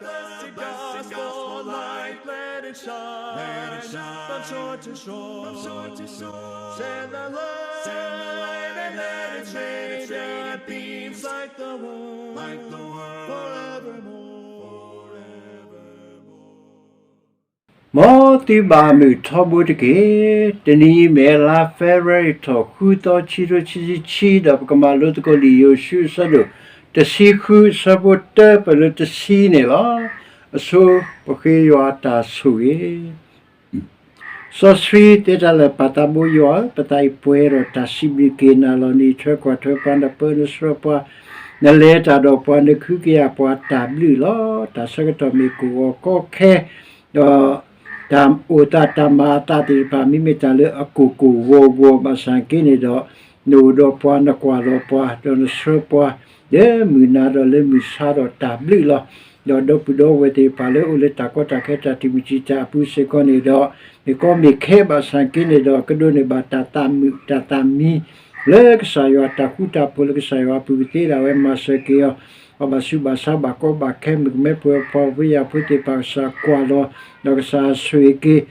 Blessed gospel light, let it shine, from shore to shore, shine the light, and let it shine, let it beam like the world, forevermore. မ်သုဘၣ်မုာ်ထီဘိတက့ၢ်. တနံၤအံၤမ့ၢ်လါ February ထီၣ်ဃုသီ ခံထိခံဆံခံ, ဒီးပကမၤလိသကိးလံာ်ယိၤၡူ အဆၢဒိၣ်တဆံဃု အဆၢဖိတၢ ပၢၢ်လၢတဆံန့ၣ်လီၤ. အဆိ ပဃ့ယွၤတၢ်ဆိၣ်ဂ့ၤ စီဆှံသ့တၢ်လၢာ် ပၢ်သးဘိယွၤဧၢ, ပသးအံၤပှဲၤဒီးတၢ်စံးဘျုးက့ၤနၤလီၤ. နအံးထွဲကွၢ်ထွဲပှၤ, နပၢနဆှၢပှၤ, နလဲၤတၢ်ဒီးပှၤ, နကဟုကယာ်ပှၤ, တၢ်ဘျုးလီၤ. တၢ်ဆၢကတီၢ်မ့ၢ်ကအိၣ်ဂီၤကီခဲ, ဒီးတၢ်အိၣ်သးတၢ်မၤအသးသ့ၣ်တဖၣ် မ့မ့ၢ်တၢ်လၢအကိၢ်ကိၢ်ဂီၤဂီၤ ဘၣ်ဆၣ်က့န့ၣ်ဒီး နအိၣ်ဒီးပှၤ, နကွၢ်လီၤပှၤ, ဒီးနဆှၢပှၤ လၢမုၢ်နၤဒီးလၢမုၢ်ဆါဒီးတၢ်ဘျုးလီၤ. ဒီးဒီပုၢ်ဒီဝဲၢ်သ့ၣ်တဖၣ်လၢအိၣ်လၢတၢ်ကီတၢ်ခဲ တၢ်တမုာ်တံာ်တာ်အပူၤစ့ၢ်ကီးန့ၣ်ဒီး မ့ၢ်ကီမ့ၢ်ခဲ ဘၣ်ဆၣ်က့န့ၣ်ဒီး ကဒိးန့ၢ်ဘၣ်တၢ်သးမုာ်တၢ်သးမံ လၢကစၢ်ယွၤတၢ်ဃူတၢ်ဖိးလၢကစၢ်ယွၤအပူၤ ပသ့ဒၣ်ဝဲမၤစၢၤက့ၤအီၤ, အီၣ်ဘၣ်ဆူးဘၣ်ဆါ ဘၣ်ကီဘၣ်ခဲ မုၣ်ကမဲဖိဝဲ ပှၤဖိယာ်ဖိသ့ၣ်တဖၣ် ကစၢ်ကွၢ်လီၤ, ဒီးကစၢ်ဆိၣ်ဂ့ၤက့ၤ,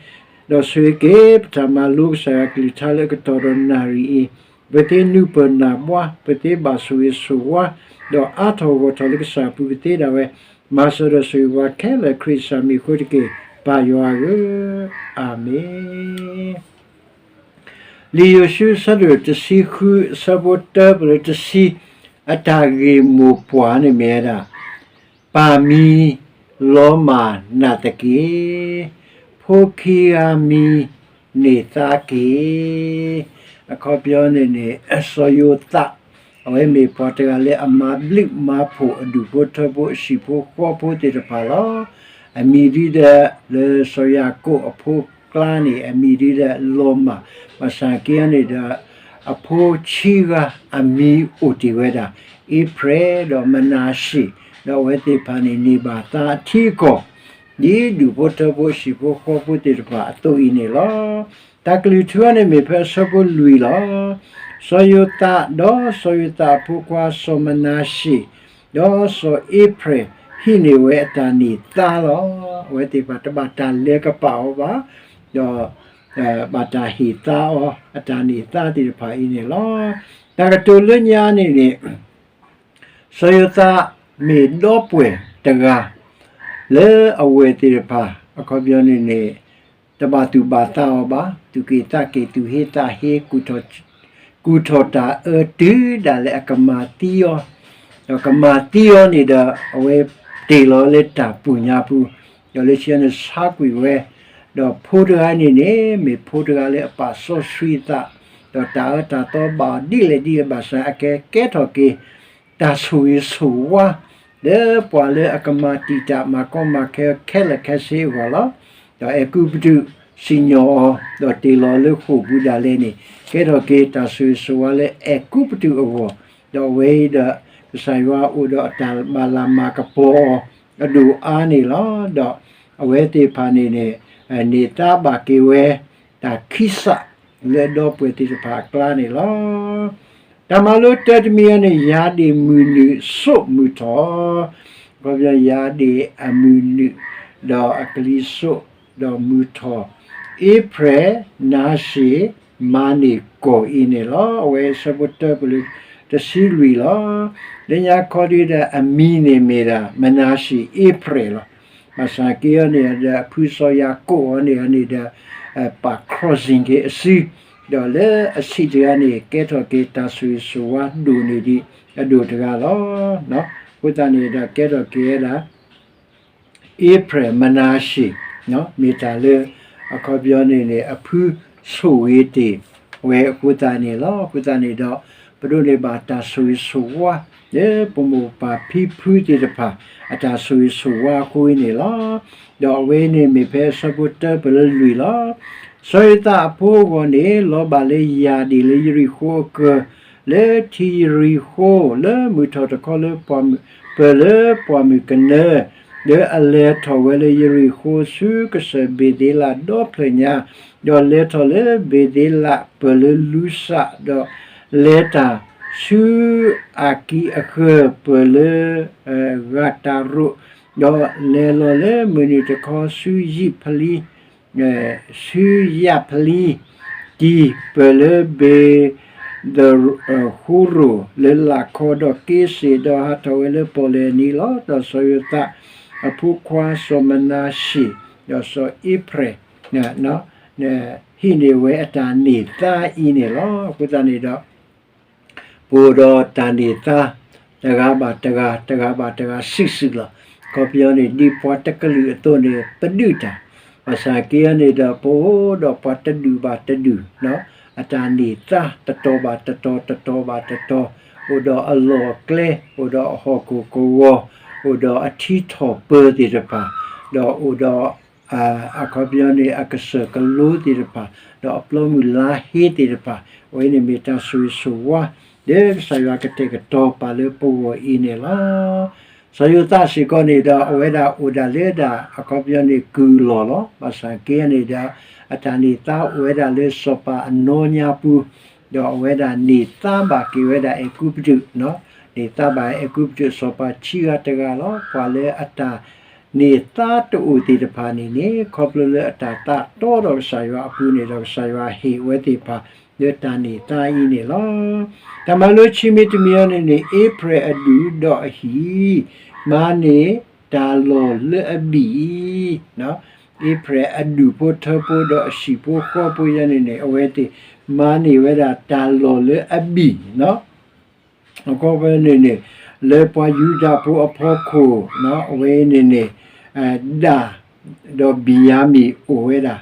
ဒီးဆိၣ်ဂ့ၤက့ၤ ပတၢ်မၤလိကစၢ်ယွၤကလုၢ်ကထါလၢအကတီၢ်ဒီးနၣ်ရံၣ်အံၤ, ပသ့နုာ်ပၢၢ်နၢ်ဘှါ, ပသ့ဘၣ်ဆိၣ်ဂ့ၤဆိၣ်ဝါ, ဒီးအါထီၣ်ဂီၢ်ထီၣ်လၢကစၢ်အပူၤ ပသ့ဒၣ်ဝဲ မၤစၢၤဒီးဆိၣ်ဂ့ၤပှၤခဲလၢာ် ခရံာ်ကစၢ်မံၤအဃိတက့ၢ်, ပၢ်ယွၤဧၢ, အၤမ့ၣ်. လံာ်ယိၤၡူ အဆၢဒိၣ်တဆံဃု အဆၢဖိတၢ ပၢၢ်လၢတဆံ, အတၢ်ဂ့ၢ်မိၢ်ပှၢ်န့ၣ်မ့ၢ်ဝဲဒၣ် ပၢ်မံၤလီၤမၢ်နၤသက့ၢ်, ဖိခံဂၤမံၤ န့ၢ်သါက့ၤ. အခီပညီန့ၣ်န့ၣ် စီၤယိၤသး အဝဲမ့ၢ်ပှၤတဂၤလၢအမၤဘျုးမၤဖှိၣ်အဒူၣ်ဖိထၢဖိအဟံၣ်ဖိဃီဖိသ့ၣ်တဖၣ်လီၤ. အမံၤဒ်ဒီး လၢစီၤယၤကိာ်အဖိအကျါန့ၣ် အမံၤဒ်ဒီးလီၤမၢ်, ဘၣ်ဆၣ်က့န့ၣ်ဒီး အဖိဆံဂၤအမံၤအိၣ်တ့ၢ်ဝဲဒၣ် အ့ဖြဲၣ်ဒီးမနၤၡ့ၣ်, ဒီးအဝဲသ့ၣ်တဖၣ်န့ၣ် န့ၢ်ဘၣ်သါအထံအကီၢ် ဒ်ဒူၣ်ဖိထၢဖိဟံၣ်ဖိဃီဖိသ့ၣ်တဖၣ်အသိးအံၤန့ၣ်လီၤ. တၢ်ကလုၢ်ထူအံၤန့ၣ်မ့ၢ်ဖဲအဆၢဖိလွံၢ်လီၤ. စီၤယိၤသး ဒီးစီၤယိၤသးအဖိခွါစီၤမနၤၡ့ၣ် ဒီးစီၤအ့ဖြဲၣ် ဟံးန့ၢ်ဝဲအတၢ်န့ၢ်သါလီၤ. အဝဲသ့ၣ်တဖၣ်တဘၣ်တၢ်လဲၤကပာ်အီၤဘၣ်, ဒီး ဘၣ်တၢ်ဟ့ၣ်သါအီၤ အတၢ်န့ၢ်သါသ့ၣ်တဖၣ်အံၤန့ၣ်လီၤ. တၢ်ကတိၤလၢညါန့ၣ်န့ၣ် စီၤယိၤသးမ့ၢ်ဒီပုၢ်ဝဲၢ်တဂၤ လၢအဝဲၢ်သ့ၣ်တဖၣ် အခီပညီန့ၣ်န့ၣ် တဘၣ်သူၣ်ဘၣ်သးအီၤဘၣ်, သူၣ်က့ၣ်သးက့ၣ် သူၣ်ဟ့သးဟ့ ကူၣ်ထီၣ်တၢ်အၢတုၤဒၣ်လဲာ်အကမၤသံအီၤ, ဒီးကမၤသံအီၤန့ၣ်ဒီး အဝဲတ့ၢ်လီၤလၢတၢ်ပူၤညါပူၤ, ဒီးလၢခံန့ၣ်ဆါကွံာ်ဝဲ, ဒီးဖိတဂၤန့ၣ်န့ၣ် မ့ၢ်ဖိတဂၤလၢအပာ်စီဆှံအသး, ဒီးတၢ်အၢတၢ်သီဘၣ်အီၤဒ်လဲၣ်ဒ်လဲၣ်ဘၣ်ဆၣ် အကဲကဲထီၣ်က့ၤ တၢ်ဆိၣ်ဂ့ၤဆိၣ်ဝါ လၢပှၤလၢအကမၤတံာ်တာ်မၤကီမၤခဲခဲလၢာ်ခဲဆ့အဂီၢ်လီၤ. ဒီးအဲၤကူပတူးစံၣ်ညီၣ်အီၤ ဒီးတ့ၢ်လီၤလၢဃိာ်ပူၤဒၣ်လဲာ်န့ၣ် ကဲထီၣ်က့ၤတၢ်ဆိၣ်ဂ့ၤဆိၣ်ဝါလၢအဲၤကူပတူးအဂီၢ်, ဒီးအဝဲအံၤဒီး ကစၢ်ယွၤအိၣ်ဒီးအတၢ်ဘၣ်လၤမၤကပီၤအီၤအဒိၣ်အါန့ၣ်လီၤ. ဒီးအဝဲသ့ၣ်တဖၣ်န့ၣ်န့ၣ် န့ၢ်သါဘၣ်က့ၤဝဲ တၢ်ခံစးလၢအဒီပုၢ်ဝဲၢ်သ့ၣ်တဖၣ်အကျါန့ၣ်လီၤ. တၢ်မၤလိတၢတမံၤအံၤန့ၣ် ယၤဒ့ၣ်မုၢ်နုာ်စိာ်မုၢ်ထီၣ်, အခီပညီ ယၤဒ့ၣ်အမုၢ်နုာ် ဒီးအကလံၤစိာ် ဒီးမုၢ်ထီၣ်, အ့ဖြဲၣ် နၤၡ့ၣ် မၤန့ၢ်ကီၢ်အံၤန့ၣ်လီၤ. အဝဲအဆၢဖိတၢပၢၢ်လၢတဆံလွံၢ်လီၤ. လၢညါခီဒုဒီးအမံၤန့ၣ်မ့ၢ်ဒၣ် မနၤၡ့ၣ် အ့ဖြဲၣ်လီၤ. ဘၣ်ဆၣ်က့အီၤန့ၣ်ဒီး အဖုစီၤယၤကိာ်အီၤန့ၣ်န့ၣ်ဒီး ပာ်ခီၣ်စ့ၣ်က့ၤအစု, ဒီးလၢအဆံးတဂၤန့ၣ် ကဲထီၣ်က့ၤတၢ်ဆိၣ်ဂ့ၤဆိၣ်ဝါဒိၣ်န့ၢ်ဒံးအဒိၣ်တဂၤလီၤ. အဃိသတးန့ၣ်ဒီးကဲထီၣ်က့ၤဝဲဒၣ် အ့ဖြဲၣ် မနၤၡ့ၣ် မ့ၢ်တၢ်လၢ အခီပညီန့ၣ်န့ၣ် အဖုဆိၣ်ဂ့ၤတ့ၢ်ဝဲအဃိသတးန့ၣ်လီၤ. အဃိသတးန့ၣ်ဒီး ပဒိးန့ၢ်ဘၣ်တၢ်ဆိၣ်ဂ့ၤဆိၣ်ဝါ လၢပမိၢ်ပၢ်ဖံဖုသ့ၣ်တဖၣ် အတၢ်ဆိၣ်ဂ့ၤဆိၣ်ဝါအဃိန့ၣ်လီၤ. ဒီးအဝဲန့ၣ်မ့ၢ်ဖဲအဆၢဖိတၢပၢၢ်လၢလွံၢ်လီၤ. စီၤယိၤသးအဖိအဂီၢ်န့ၣ် လီၤဘၣ်လၢယၤဒ့ၣ်လၢယရံၣ်ဃိအကၢၤ လၢထံယရံၣ်ဃိ လၢမုၢ်ထီၣ်တခီလၢပှၢ်မုၢ် ပၢၢ်လၢပှၢ်မုၢ်ကနၢ, လၢအလဲၤထီၣ်ဝဲလၢယရံၣ်ဃိဆူကစၢၢ်ဘ့ၤသ့လးဒီဖျၢၣ်ညါ, ဒီးလဲၤထီၣ်လၢဘ့ၤသ့လးပၢၢ်လၢလူစး, ဒီးလဲၤတၢ်ဆူအၤကံအဃၢၤပၢၢ်လၢ ဂၤတၤရိး ဒီးလဲၤလီၤလၢမုၢ်နုာ်တခီဆူယံာ်ဖလံ, ဆူယၢ်ဖလံ, တံၢ်ပၢၢ်လၢဘ့ၤသဃူရိၣ်လၢလာ်ခီဒီးက့စ့ၣ်, ဒီးဟးထီၣ်ဝဲလၢပီၣ်လဲၣ်နံၤလီၤ. ဒီးစီၤယိၤသးအဖိခွါစီၤမနၤၡ့ၣ်, ဒီးစီၤအ့ဖရဲၣ် ဟံးန့ၢ်ဝဲအတၢ်န့ၢ်သါအံၤန့ၣ်လီၤ. အဃိသတးန့ၣ်ဒီး ပအိၣ်ဒီးတၢ်န့ၢ်သါ တဂၤဘၣ်တဂၤ တဂၤဘၣ်တဂၤစုာ်စုာ်လီၤ. အခီပညီန့ၣ် ဒ်ပှၤတကလုာ်အသိးန့ၣ် ပဒုးတၢ်, ဘၣ်ဆၣ်က့န့ၣ်ဒီး ပအိၣ်ဒီးပှၤတဒူၣ်ဘၣ်တဒူၣ် အတၢ်န့ၢ်သါ တတီၤဘၣ်တတီၤ တတီၤဘၣ်တတီၤ, အိၣ်ဒီးအလီၢ်အကျဲ, အိၣ်ဒီးအဟီၣ်ခိၣ်ကဝီၤ, အိၣ်ဒီးအထံထီၣ်ပၢၤသ့ၣ်တဖၣ်, ဒီးအိၣ်ဒီး အခီပညီန့ၣ် အကစၢၢ်ကလိသ့ၣ်တဖၣ်, ဒီးအပျီမုၢ်လါဟ့သ့ၣ်တဖၣ်, အဝဲန့ၣ်မ့ၢ်တၢ်ဆိၣ်ဂ့ၤဆိၣ်ဝါ လၢကစၢ်ယွၤကတဲာ်ကတီၤပာ်လၢပဂီၢ်အံၤန့ၣ်လီၤ. စီၤယိၤသးစ့ၢ်ကီးန့ၣ်ဒီး အဝဲဒၣ်အိၣ်ဒၣ်လၢဒၣ် အခီပညီန့ၣ် ကုၢ်လီၢ်လီၤ. ဘၣ်ဆၣ်က့န့ၣ်ဒီး အတၢ်န့ၢ်သါအိၣ်ဝဲဒၣ်လၢစီၤပၤအနီၢ်ညါပူၤ, ဒီးအဝဲဒၣ်န့ၢ်သါဘၣ်က့ၤဝဲဒၣ်အဲၤကူပတူး, န့ၢ်သါဘၣ်အဲၤကူပတူးစီၤပၤခံဂၤတဂၤလီၤ. ပှၤလၢအတၢ် န့ၢ်သါတအိၣ်သ့ၣ်တဖၣ်န့ၣ်န့ၣ် ခီဖျိလၢအတၢ်သးတီဒီးကစၢ်ယွၤအပူၤန့ၣ်ဒီး ကစၢ်ယွၤဟ့ၣ်ဝဲသ့ၣ်တဖၣ် လၢတၢ်န့ၢ်သါအံၤန့ၣ်လီၤ. တၢ်မၤလိခံမံၤတမံၤအံၤန့ၣ်န့ၣ် အ့ဖရဲၣ်အဒူၣ်ဒီးအဟံၣ် မၤန့ၢ်တၢ်လီၢ်လၢအဘံၣ်အံၤ, အ့ဖရဲၣ်အဒူၣ်ဖိထၢဖိဒီးအဟံၣ်ဖိဃီဖိယဲန့ၣ်န့ၣ် အဝဲသ့ၣ်မၤန့ၢ်ဝဲဒၣ်တၢ်လီၢ်လၢအဘံၣ် အခီပညီန့ၣ်န့ၣ် လၢပှၤယူဒၤဖိအဖီခိၣ် အဝဲအံၤန့ၣ်န့ၣ် ဒၣ် ဒီးဘံၣ်ယၤမံၣ်အိၣ်ဝဲဒၣ်,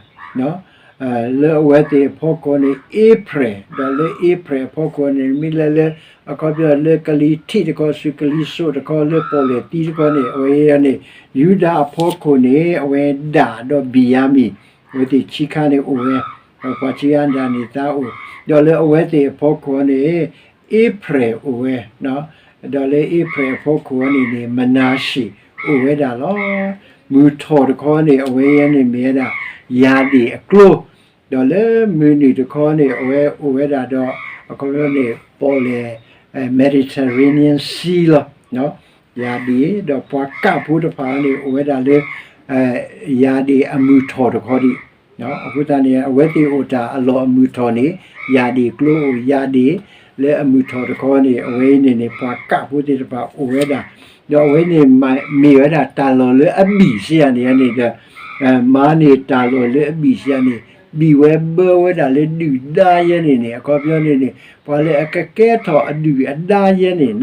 လၢအဝဲသ့ၣ်အဖီခိၣ်န့ၣ် အ့ဖရဲၣ်, ဒီးလၢအ့ဖရဲၣ်အဖီခိၣ်န့ၣ် မ့ၢ်လၢလၢ အခီပညီလၢကလံၤထံးတခီ ဆူကလံၤစိးတခီ လၢပီၣ်လဲၣ်သံတခီန့ၣ် အဝဲအံၤန့ၣ် ယူဒၤအဖီခိၣ်န့ၣ် အဝဲဒၣ်ဒီးဘံၣ်ယၤမံၣ် အဝဲသ့ၣ်ခံခါန့ၣ်အိၣ်ဝဲ, ပှၤခံဂၤန့ၣ်တၢ်န့ၢ်သါအိၣ်, ဒီးလၢအဝဲသ့ၣ်အဖီခိၣ်န့ၣ် အ့ဖရဲၣ်အိၣ်ဝဲ, ဒီးလၢအ့ဖရဲၣ်အဖီခိၣ်န့ၣ်န့ၣ် မနၤၡ့ၣ်အိၣ်ဝဲဒၣ်လီၤ. မုၢ်ထီၣ်တခီန့ၣ် အဝဲအံၤန့ၣ်မ့ၢ်ဝဲဒၣ် ယၢ်ဒ့ၣ်အကျိ, ဒီးလၢမုၢ်နုာ်တခီန့ၣ် အဝဲအိၣ်ဝဲဒၣ်ဒီး အခီပညီန့ၣ် ပီၣ်လဲၣ် Mediterranean Sea လီၤ. ယၢ်ဒ့ၣ် ဒီးပှၤကၣ်ဖိတဖၣ်န့ၣ် အိၣ်ဝဲဒၣ်လၢ ယၢ်ဒ့ၣ်အမုၢ်ထီၣ်တခီဒံး, အဃိသတးန့ၣ် အဝဲသ့ၣ်အိၣ်တၢ်အလီၢ်အမုၢ်ထီၣ်န့ၣ် ယၢ်ဒ့ၣ်ကျိအိၣ် ယၢ်ဒ့ၣ် လၢအမုၢ်ထီၣ်တခီန့ၣ် အဝဲအံၤန့ၣ်န့ၣ် ပှၤကၣ်ဖိသ့ၣ်တဖၣ်အိၣ်ဝဲဒၣ်, ဒီးအဝဲန့ၣ်မ့ၢ်ဝဲဒၣ်တၢ်လီၢ်လၢအဘံၣ်စံးယၤန့ၣ်န့ၣ်ဒီး မၤန့ၢ်တၢ်လီၢ်လၢအဘံၣ်စံးယၤန့ၣ် ဘံၣ်ဝဲဘၢဝဲဒၣ်လၢဒုၣ်ဒါယဲန့ၣ်န့ၣ် အခီပညီန့ၣ်န့ၣ် ပှၤလၢအကကဲထီၣ်အဒုၣ်အဒါယဲန့ၣ်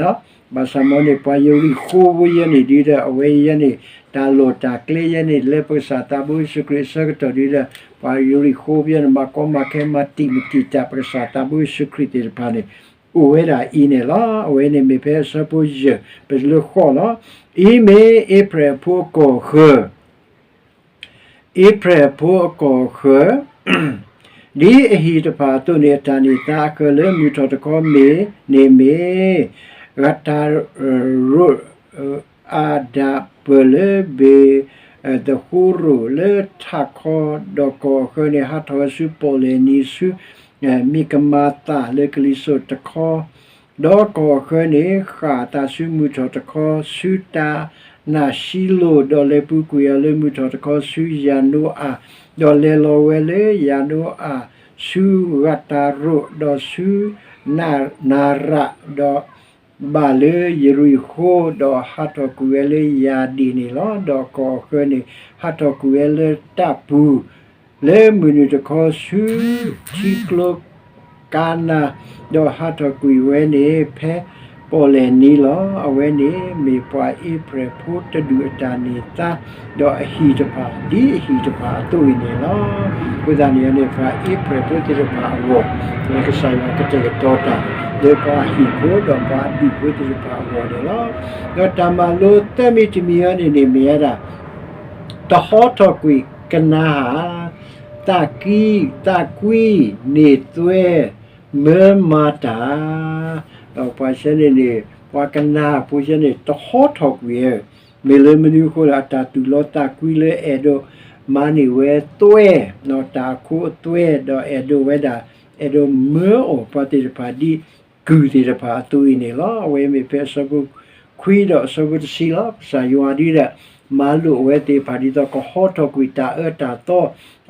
ဘၣ်ဆၣ်မ်န့ၣ် ပှၤယရံၣ်ဃိဖိယဲန့ၣ်ဒ်ဒီး အဝဲအံၤယဲန့ၣ် တၢ်လီၢ်တၢ်ကျဲယဲန့ၣ် လၢပကစၢ်သးဘိယ့ၣ်ၡူးခရံာ်အဆၢကတီၢ်ဒ်ဒီး ပှၤယရံၣ်ဃိဖိယဲန့ၣ် မၤကီမၤခဲ မၤတံာ်မတံာ်တၢ် ပကစၢ်သးဘိယ့ၣ်ၡူးခရံာ်သ့ၣ်တဖၣ်န့ၣ် အိၣ်ဝဲဒၣ်အံၤန့ၣ်လီၤ. အဝဲန့ၣ်မ့ၢ်ဖဲအဆၢဖိယဲၢ် ပလၢဃီလီၤ. အံၤမ့ၢ်အ့ဖရဲၣ်အဖိအကီၢ်ဃၢၤ အ့ဖရဲၣ်အဖိအကီၢ်ဃၢၤ ဒ်အဟံၣ်တဖၣ်အသိးန့ၣ် အတၢ်န့ၢ်သါအဃၢၤလၢမုၢ်ထီၣ်တခီမ့ၢ်န့ၣ်မ့ၢ် ဂၤတၤရိး အၤဒၣ်ပၢၢ်လၢဘ့ၤသဃူရိၣ်လၢထးခီ ဒီးကီၢ်အဃၢၤန့ၣ် ဟးထီၣ်ဝဲဆူပီၣ်လဲၣ်နံၤဆူ မံကမၤသၣ်လၢကလံၤစိးတခီ ဒီးကီၢ်အဃၢၤန့ၣ် ဃၣ်အသးဆူမုၢ်ထီၣ်တခီ ဆူတၢ်နၢ်ၡံလိၣ်, ဒီးလဲၤပူၤကွံာ်အီၤလၢမုၢ်ထီၣ်တခီ ဆူယၤနိအၣ်, ဒီးလဲၤလီၤဝဲလၢယၤနိအၣ် ဆူဂၤတၤရိး ဒီးဆူနၤရၣ်, ဒီးဘၣ်လၢယရံၣ်ဃိ, ဒီးဟးထီၣ်ကွံာ်ဝဲလၢယၤဒ့ၣ်န့ၣ်လီၤ. ဒီးကီၢ်အဃၢၤန့ၣ် ဟးထီၣ်ကွံာ်ဝဲလၢတၢ်ပူၤ လၢမုၢ်နုာ်တခီဆူထံကျိကါနၤ, ဒီးဟးထီၣ်ကွံာ်ဝဲန့ၣ် ဖဲပီၣ်လဲၣ်နံၤလီၤ. အဝဲန့ၣ်မ့ၢ်ပှၤအ့ဖရဲၣ်ဖိတဒူၣ်အတၢ်န့ၢ်သါ, ဒီးအဟံၣ်တဖၣ် ဒ်အဟံၣ်တဖၣ်အသိးအံၤန့ၣ်လီၤ. အဃိသတးန့ၣ်န့ၣ် ပှၤအ့ဖရဲၣ်ဖိသ့ၣ်တဖၣ်အဂီၢ် လၢကစၢ်ယွၤကတဲာ်ကတီၤတၢ် လၢပှၤဟံၣ်ဖိဒီးပှၤအဒူၣ်ဖိသ့ၣ်တဖၣ်အဂီၢ်န့ၣ်လီၤ. ဒီးတၢ်မၤလိသၢမံၤတမံၤအံၤန့ၣ်န့ၣ် မ့ၢ်ဝဲဒၣ် တဟီထီၣ်ကွံာ်ကနၤဧၣ်, သးကံ, သးကွံ, န့ၢ်သွဲ, မၢမၤတၢ်, ဒီးပှၤဆၢန့ၣ်န့ၣ် ပှၤကနၤဧၣ်ဖိဆၢန့ၣ် တဟီထီၣ်ကွံာ်ဧၢ, မ့ၢ်လၢမနုၤအဃိလဲၣ် အတၢ်သူၣ်လီသးကွံလၢအဲၣ်ဒိးမၤန့ၢ်ဝဲသွဲ, တၢ်အခိအသွဲ ဒီးအဲၣ်ဒိးဝဲဒၣ် အဲၣ်ဒိးမၢအီၤပှၤသ့ၣ်တဖၣ်ဒ်ကုၢ်သ့ၣ်တဖၣ်အသိးအံၤန့ၣ်လီၤ. အဝဲမ့ၢ်ဖဲအဆၢဖိခွံဒီးအဆၢဖိတဆံလီၤ. ကစၢ်ယွၤဒ်ဒီး မၤလိာ်အဝဲသ့ၣ်တဖၣ်ဒ်သိးကဟီထီၣ်ကွံာ်တၢ်အၢတၢ်သီ,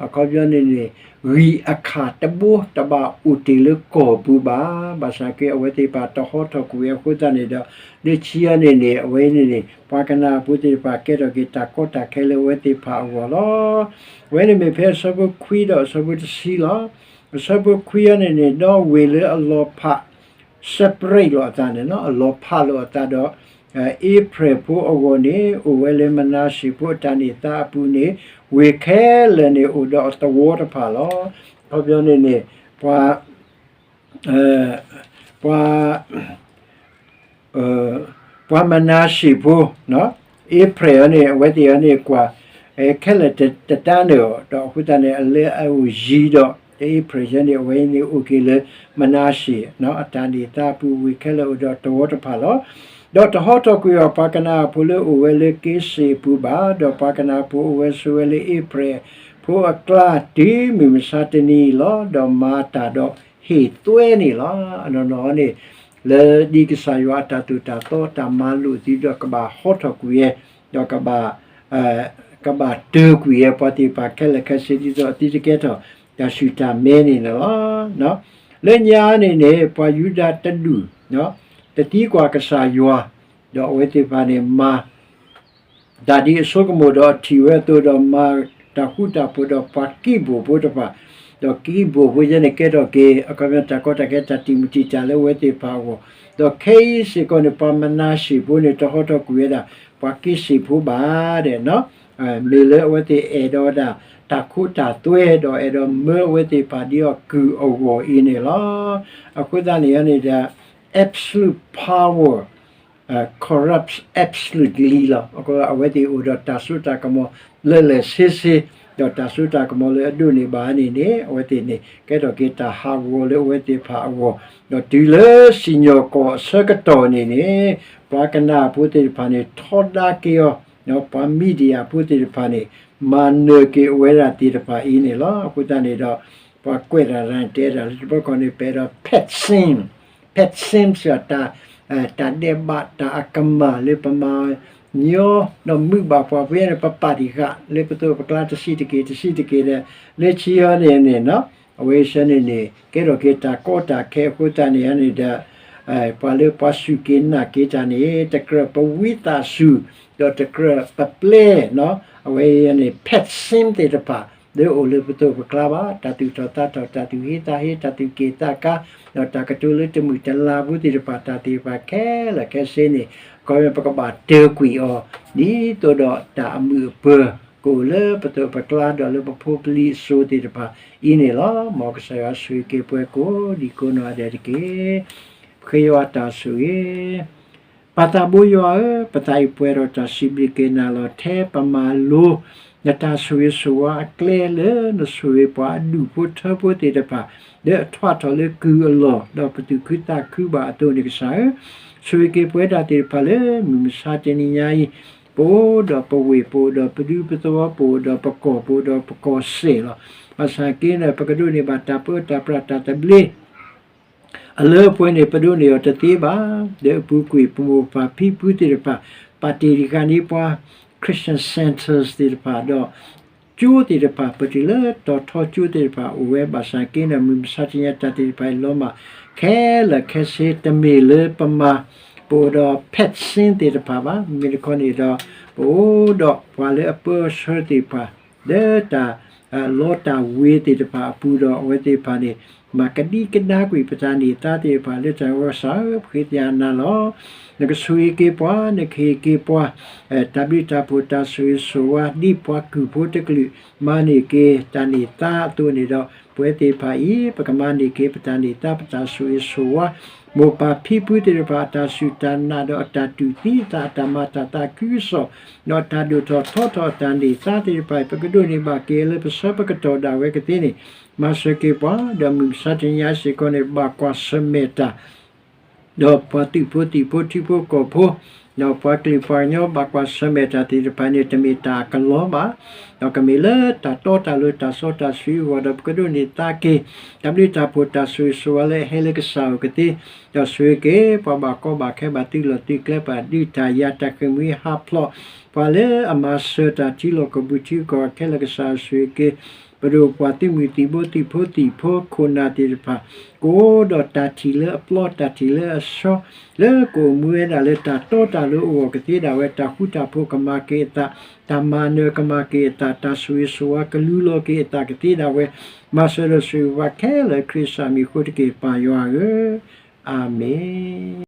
အခီပညီန့ၣ်န့ၣ် ဂံၢ်အခၣ်တဘိတဘၣ်အိၣ်တ့ၢ်လၢကီၢ်ပူၤဘၣ်. ဘၣ်ဆၣ်က့အဝဲသ့ၣ်တဖၣ်တဟီထီၣ်ကွံာ်အဃိသတးန့ၣ်ဒီး လၢခံအံၤန့ၣ်န့ၣ် အဝဲန့ၣ်န့ၣ် ပှၤကနၣ်အဖိသ့ၣ်တဖၣ်ကဲထီၣ်က့ၤတၢ်ကီတၢ်ခဲလၢအဝဲသ့ၣ်တဖၣ်အဂီၢ်လီၤ. အဝဲန့ၣ်မ့ၢ်ဖဲအဆၢဖိခွံဒီးအဆၢဖိတဆံလီၤ. အဆၢဖိခွံအံၤန့ၣ်န့ၣ် ဒီးဝ့ၢ်လၢအလီၤဖး separate လိာ်အသးန့ၣ် အလီၤဖးလိာ်အသးဒီး အ့ဖြဲၣ်ဖိအဂီၢ်န့ၣ် အိၣ်ဝဲလၢမနၤၡ့ၣ်ဖိအတၢ်န့ၢ်သါအပူၤန့ၣ် ဝ့ၢ်ခဲလၢာ်န့ၣ်အိၣ်ဒီးအသဝီတဖၣ်လီၤ. အခီပညီန့ၣ်န့ၣ် ပှၤ ပှၤ ပှၤမနၤၡ့ၣ်ဖိ အ့ဖြဲၣ်အံၤန့ၣ် အဝဲသ့ၣ်အံၤန့ၣ်ကွၢ် ခဲလၢာ်တတၢ်န့ၣ်အီၤ ဒီးအဃိသတးန့ၣ် အလၢအအိၣ်ယံၤဒီး အ့ဖြဲၣ်အံၤန့ၣ် အဝဲန့ၣ်အိၣ်က့ၤလၢ မနၤၡ့ၣ် အတၢ်န့ၢ်သါအပူၤ ဝ့ၢ်ခဲလၢာ်အိၣ်ဒီးသဝီတဖၣ်လီၤ. ဒီးတဟီထီၣ်ကွံာ်အီၤပှၤကနၣ်အဖိလၢအိၣ်ဝဲလၢက့စ့ၣ်အပူၤဘၣ်, ဒီးပှၤကနၣ်အဖိအိၣ်ဝဲဆိးဝဲလၢအ့ဖြဲၣ်ဖိအကျါ တုၤမုၢ်မဆါတနံၤအံၤလီၤ. ဒီးမၤတၢ်ဒီးဟ့ၣ်သွဲန့ၣ်လီၤ. အနီၢ်နီၢ်န့ၣ် လၢဒ်ကစၢ်ယွၤအတၢ်သိၣ်တၢ်သီတၢ်မၤလိာ်သုဒီးကဘၣ်ဟီထီၣ်ကွံာ်ဝဲ, ဒီးကဘၣ် ကဘၣ်တၢၢ်ကွံာ်ဝဲပှၤသ့ၣ်တဖၣ်ခဲလၢာ်ခဲဆ့ ဒ်သိးအသံတကဲထီၣ်တၢ်ဆူၣ်တၢ်မဲန့ၣ်န့ၣ်လီၤ. လၢညါန့ၣ်န့ၣ် ပှၤယူဒၤတဒူၣ် တသံကွၢ်ကစၢ်ယွၤ, ဒီးအဝဲသ့ၣ်တဖၣ်န့ၣ်မၤ တၢ်ဒ်အဆိကမိၣ်ဒီးအထံၣ်ဝဲအသိးဒီးမၤတၢ်ဃူတၢ်ဖိးဒီးပှၤကံးဘိၣ်ဖိတဖၣ်, ဒီးကံးဘိၣ်ဖိယဲန့ၣ်ကဲထီၣ်က့ၤ အခီပညီတၢ်ကီတၢ်ခဲတၢ်တံာ်မုၢ်တံာ်တာ်လၢအဝဲသ့ၣ်တဖၣ်အဂီၢ်, ဒီးခဲအံၤစ့ၢ်ကီးန့ၣ် ပှၤမနၤၡ့ၣ်ဖိန့ၣ် တဟီထီၣ်ကွံာ်ဝဲဒၣ် ပှၤက့စ့ၣ်ဖိဘၣ်ဒီး မ့ၢ်လၢအဝဲသ့ၣ်အဲၣ်ဒိးဝဲဒၣ် တၢ်ခိတၢ်သွဲ ဒီးအဲၣ်ဒိးမၢအဝဲသ့ၣ်တဖၣ်ဒ်အီၤကုၢ်အဂီၢ်အံၤန့ၣ်လီၤ. အဃိသတးန့ၣ်န့ၣ်ဒီး absolute power corrupts absolutely လီၤ. အဝဲသ့ၣ်အိၣ်ဒီးတၢ်စိတၢ်ကမီၤလၢာ်လၢာ်ဆ့ဆ့, ဒီးတၢ်စိတၢ်ကမီၤလၢအဒိးန့ၢ်ဘၣ်န့ၣ်န့ၣ် အဝဲသ့ၣ်န့ၣ် ကဲထီၣ်က့ၤတၢ်ဟးဂီၤလၢအဝဲသ့ၣ်တဖၣ်အဂီၢ်, ဒီးတုၤလၢစံၣ်ညီၣ်ကွီၢ်အဆၢကတီၢ်န့ၣ်န့ၣ် ပှၤကနၣ်အဖိသ့ၣ်တဖၣ်န့ၣ် ထီဒါက့ၤအီၤ, ပှၤမံၤဒယၣ်ဖိသ့ၣ်တဖၣ်န့ၣ် မၤနၢၤက့ၤအဝဲဒၣ်သ့ၣ်တဖၣ်အံၤန့ၣ်လီၤ. အဃိသတးန့ၣ်ဒီး ပှၤကွဲးတၢ်တဂၤန့ၣ် တဲဒၣ်လၢတဘျီခီန့ၣ် ပအဲၣ်ဒိး pet sim, pet sim စ့ၢ် တၢ်ဒဲးဘးတၢ်အကမၣ်လၢပမၤညီ ဒီးမုာ်ဘၣ်ပှၤဖဲန့ၣ် ပပာ်တံၢ်ဃာ်လၢပသိးပကျါတဆံးတက့ၢ် တဆံးတက့ၢ်ဒီး လၢခံအံၤန့ၣ်န့ၣ် အဝဲဆၢန့ၣ်န့ၣ် ကဲထီၣ်က့ၤတၢ်ကီတၢ်ခဲအဃိသတးန့ၣ်န့ၣ်ဒီး ပှၤလၢပှၤစူၢ်က့ၤနာ်က့ၤတၢ်န့ၣ် တကြၢးပဝံသးစူၤ ဒီးတကြၢးပပျဲ အဝဲန့ၣ် pet sim သ့ၣ်တဖၣ် လၢအိၣ်လၢပသိးပကျါဘၣ် တၢ်သူၣ်ထီၣ်သးထီၣ် တၢ်သူၣ်ဟ့သးဟ့ တၢ်သူၣ်က့ၣ်သးကါ ဒီးတၢ်ကတိၤလၢတမုာ်တလၤဖိသ့ၣ်တဖၣ် တၢ်သ့ၣ်တဖၣ်ခဲလၢာ်ခဲဆ့န့ၣ် ခီပညီပကဘၣ်တၢၢ်ကွံာ်အီၤ ဒ်သိးဒီးတၢ်အမုာ်အပၢၤ ကအိၣ်လၢပသိးပကျါဒီးလၢပဖိပလံၤအစိၤသ့ၣ်တဖၣ်အံၤန့ၣ်လီၤ. မ်ကစၢ်ယွၤဆိၣ်ဂ့ၤက့ၤပှၤကိးဒံကိးနီၢ်ဒဲးတက့ၢ်. ပဃ့ယွၤတၢ်ဆိၣ်ဂ့ၤ ပၢ်သးဘိယွၤဧၢ, ပသးအံၤပှဲၤဒီးတၢ်စံးဘျုးက့ၤနၤလီၤ. ထဲပမၤလိ နတၢ်ဆိၣ်ဂ့ၤဆိၣ်ဝါအကျဲလၢနဆိၣ်ဂ့ၤပှၤအဒူၣ်ဖိထၢဖိသ့ၣ်တဖၣ် လၢအထွးထီၣ်လၢကုၢ်အလီၢ် ဒီးပသူၣ်ခုသးခုဘၣ်အသိးန့ၣ် ကစၢ်ဧၢ, ဆိၣ်ဂ့ၤက့ၤပဝဲဒၣ်သ့ၣ်တဖၣ်လၢမုၢ်မဆါတနံၤညါအံၤ ပအိၣ်ဒီးပဝ့ၢ် ပအိၣ်ဒီးပဒူပသဝီ ပအိၣ်ဒီးပကီၢ် ပအိၣ်ဒီးပကီၢ်စဲၣ်လီၤ. ဘၣ်ဆၣ်က့န့ၣ် ပကဒိးန့ၢ်ဘၣ်တၢ်ပၢတၢ်ပြးတၢ်သဘျ့ အလၢအပှဲၤန့ၣ် ပဒိးန့ၢ်အီၤတသ့ဘၣ်. ဒီးအပူၤကွံာ် ပမိၢ်ပၢ်ဖံဖုသ့ၣ်တဖၣ် ပာ်တ့ၢ်တံၢ်ဃာ်န့ၢ်ပှၤ Christian Centers သ့ၣ်တဖၣ်ဒီး ကၠိသ့ၣ်တဖၣ် ပတုၤလၢတီၤထီကၠိသ့ၣ်တဖၣ်အိၣ်ဝဲ ဘၣ်ဆၣ်က့န့ၣ် မုၢ်မဆါတနံၤညါတၢ်သ့ၣ်တဖၣ်အံၤလီၤမၢ် ခဲလၢာ်ခဲဆ့ တမ့ၢ်လၢပမၤ ပအိၣ်ဒီး pet sim သ့ၣ်တဖၣ်ဘၣ်. မ့ၢ်တခီန့ၣ်ဒီး ပအိၣ်ဒီးပှၤလၢအပၢအဆှၢသ့ၣ်တဖၣ် လၢတၢ် လီတၢ်ဝ့ၤသ့ၣ်တဖၣ်အပူၤဒီး အဝဲသ့ၣ်တဖၣ်န့ၣ် မၤကဒံကဒါကွံာ်ပတၢ်န့ၢ်သါသ့ၣ်တဖၣ်လၢတၢ်ဂီၤစၢ် ပဃ့သ့ၣ်ညါနၤလီၤ. နကဆိၣ်ဂ့ၤက့ၤပှၤ နကဟ့ၣ်က့ၤပှၤ တၢ်ဘျုးတၢ်ဖှိၣ်တၢ်ဆိၣ်ဂ့ၤဆိၣ်ဝါ ဒ်ပှၤကုၢ်ဖိတကလုာ် မၤန့ၢ်က့ၤတၢ်န့ၢ်သါအသိးန့ၣ်ဒီး ပဝဲသ့ၣ်တဖၣ်အံၤ ပကမၤန့ၢ်က့ၤပတၢ်န့ၢ်သါ ပတၢ်ဆိၣ်ဂ့ၤဆိၣ်ဝါ မိၢ်ပၢ်ဖံဖုသ့ၣ်တဖၣ် အတၢ်စူၢ်တၢ်နာ်ဒီးအတၢ်တူၢ်သံသး အတၢ်မၤတၢ်သးခုကစီၣ် ဒီးတၢ်ဒိၣ်ထီၣ်ထီထီၣ်အတၢ်န့ၢ်သါသ့ၣ်တဖၣ်အံၤ ပကဒိးန့ၢ်ဘၣ်က့ၤလၢပဆၢပကတီၢ်ဒၣ်ဝဲကသ့န့ၣ် မၤစၢၤက့ၤပှၤ ဒီးမုၢ်မဆါတနံၤညါစ့ၢ်ကီးန့ၣ် ဘၣ်ကွၢ်ဆၢၣ်မဲာ်တၢ် ဒီးပှၤသုးဖိသံၣ်ဖိထံဖိကီၢ်ဖိ ဒီးပှၤကလုာ်ပှၤကညီဘၣ်ကွၢ်ဆၢၣ်မဲာ်တၢ်သ့ၣ်တဖၣ်န့ၣ် တမ့ၢ်တၢ်အကလီဘၣ်, ဒီးကမ့ၢ်လၢတၢ်တီတၢ်လိၤတၢ်စီတၢ်ဆှံအဂီၢ် ဒီးပကဒိးန့ၢ်သါက့ၤ တၢ်ဘျုးတၢ်ဖှိၣ်တၢ်ဆိၣ်ဂ့ၤဆိၣ်ဝါလၢအဟဲလၢကစၢ်အအိၣ်ကသ့, ဒီးဆိၣ်ဂ့ၤက့ၤ ပှၤဘၣ်ကီဘၣ်ခဲဘၣ်သုးလီၢ်သုးကျဲ ပှၤဒုးတၢ်ယၤတၢ်ဃ့ၢ်မှံဟးဖျိး ပှၤလၢအမၤစၢၤတၢ်ထံလီၢ်ကီၢ်ပူၤထံကီၢ်ခဲလၢာ် ကစၢ်ဆိၣ်ဂ့ၤက့ၤ ပဒိၣ်ပှၤသုးမုၢ်သံၣ်ဘိသံၣ်ဖိသံၣ်ဖိခိၣ်နၢ်သ့ၣ်တဖၣ် ကအိၣ်ဒီးတၢ်ထံၣ်လၢအပျီ တၢ်ထံၣ်လၢအဆှီ လၢကအိၣ်မူဝဲဒၣ်လၢတၢ်တီတၢ်လိၤအဂီၢ်ကသ့ဒၣ်ဝဲ တၢ်ဃူတၢ်ဖိးကမၤက့ၤအသး, တၢ်မၤနၢၤကမၤက့ၤအသး, တၢ်ဆိၣ်ဂ့ၤဆိၣ်ဝါကလူလီၤက့ၤအသးကသ့ဒၣ်ဝဲ, မၤစၢၤဒီးဆိၣ်ဂ့ၤပှၤခဲလၢာ်ခရံာ်ကစၢ်မံၤအဃိတက့ၢ် ပၢ်ယွၤဧၢ, အၤမ့ၣ်.